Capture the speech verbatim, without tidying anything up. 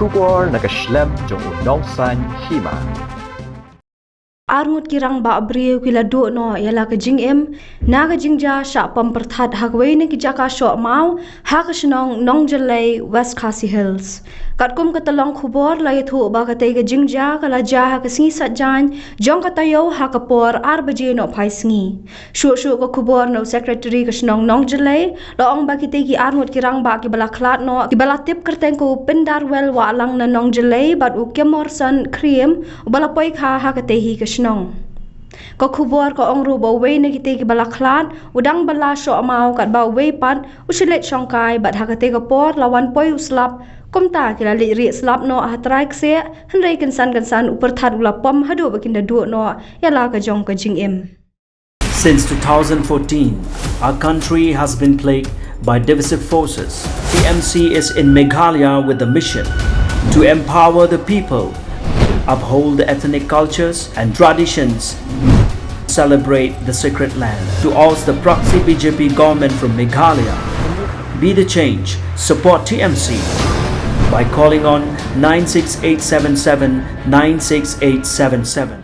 Khubor na ka shlem jong u Nongsaiñ Hima. Arngut ki rangbah briew ki la duh noh ïa la ka jingim na ka jingjia shah pom pyrthat ha kawei na ki jaka shoh maw ha ka shnong Nongjyllei, West Khasi Hills. Katkum ka tyllong khubor la ïathuh ba katei ka jingjia ka la jia ha ka sngi Saitjaiñ jong ka taïew ha ka por ar baje nohphai sngi. Shuh shuh ka khubor na u Secretary ka shnong Nongjyllei la ong ba kitei ki arngut ki rangbah kiba la khlad noh, kiba la tip kyrteng ko u Pyndarwel Wahlang na Nongjyllei bad u Kemorson Kriem uba la poi kha ha katei hi ka shnong. Ka khubor ka ong ruh ba uwei na kitei kiba la khlad u dang bylla shoh maw katba uwei pat u shylliej shongkai bad ha katei ka por la wan poi u slap. Kumta ki la leit rieh slap noh ha trai kseh, hynrei kynsan kynsan u pyrthat u la pom haduh ba kin da duh noh ïa la ka jong ka jingim. Since two thousand fourteen, our country has been plagued by divisive forces. T M C is in Meghalaya with the mission to empower the people, uphold the ethnic cultures and traditions, celebrate the sacred land. To oust the proxy B J P government from Meghalaya, be the change, support T M C by calling on nine six eight seven seven nine six eight seven seven.